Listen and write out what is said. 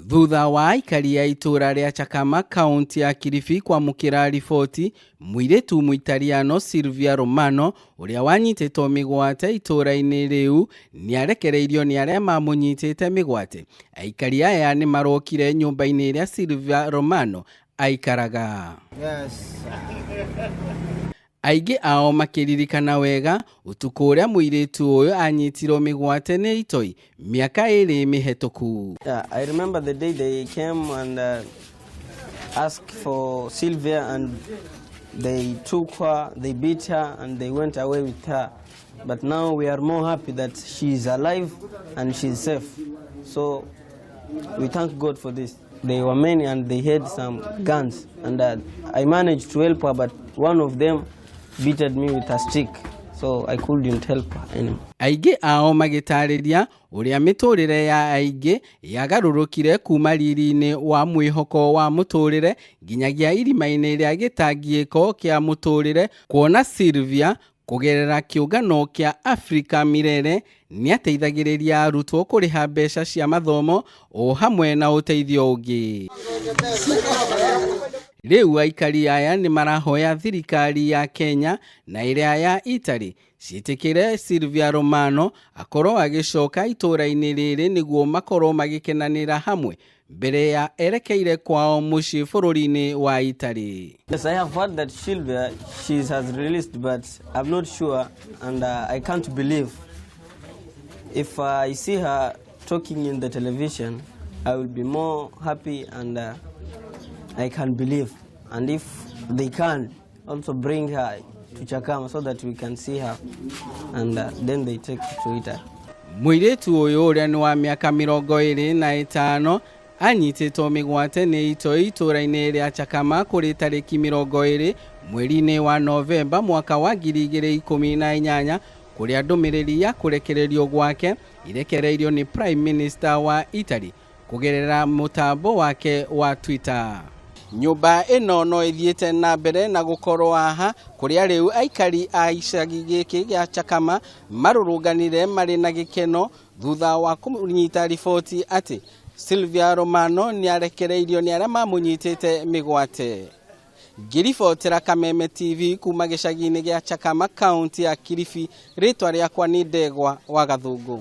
Thutha wa aikari a itũra rĩa Chakama kaunti ya Kilifi kwamũkĩra riboti, mũirĩtu Mũitaliano Silvia Romano ũrĩa wanyitĩtwo mĩgwate itũra-inĩ rĩu nĩarekereirio nĩ arĩa mamũnyitĩte mĩgwate. Aikari aya nĩmarokire nyũmba-inĩ ĩrĩa Silvia Romano aikaraga. Aingĩ ao makĩririkana wega ũtukũ ũrĩa mũirĩtu ũyũ anyitirwo mĩgwate nĩ itoi mĩaka ĩrĩ mĩhetũku. Yeah, I remember the day they came and asked for Sylvia, and they took her, they beat her, and they went away with her. But now we are more happy that she is alive and she is safe. So we thank God for this. They were many and they had some guns, and I managed to help her, but one of them beat me with a stick, so I couldn't help her anymore. Aingĩ ao magĩtarĩria ũrĩa mĩtũrĩre ya aingĩ yagarũrũkire kuma riri-inĩ wa mwĩhoko wa mũtũrĩre nginyagia irima-inĩ rĩa gĩtangĩko kĩa mũtũrĩre, kuona Sylvia kũgerera kĩũngano kĩa Africa Mirere nĩateithagĩrĩria arutwo kũrĩha mbeca cia mathomo o hamwe na ũteithio ũngĩ. Rĩu aikari aya nĩ marahoya thirikari ya Kenya na ĩrĩa ya Italy ciĩtĩkĩre Silvia Romano akorwo agĩcoka itũra-inĩ rĩrĩ nĩguo makorwo magĩkenanĩra hamwe mbere ya erekeire kwao mũciĩ bũrũri-inĩ wa Italy. Yes, I have heard that Sylvia, she has released, but I'm not sure, and I can't believe. If I see her talking in the television, I will be more happy and I can believe. And if they can, also bring her to Chakama so that we can see her, and then they take to Italy. Mũirĩtu ũyũ ũrĩa nĩ wa mĩaka 25 anyitĩtwo mĩgwate nĩ itoi itũra-inĩ rĩa Chakama kũrĩ tarĩki 20 mweri-inĩ wa Novemba mwaka wa 2018, kũrĩa ndũmĩrĩri ya kũrekererio gwake irekereirio nĩ Prime Minister wa Italy kũgerera mũtambo wake wa Twitter. Nyũmba ĩno no ĩthiĩte na mbere na gũkorwo haha kũrĩa rĩu aikari a icagi gĩkĩ gĩa Chakama marũrũnganire marĩ na gĩkeno thutha wa kũnyita riboti atĩ Silvia Romano nĩarekereirio nĩ arĩa mamũnyitĩte mĩgwate. Ngĩribotera Kameme TV kuma gĩcagi-inĩ gĩa Chakama, kaunti ya Kilifi, rĩtwa rĩakwa nĩ Ndegwa wa Gathũngũ.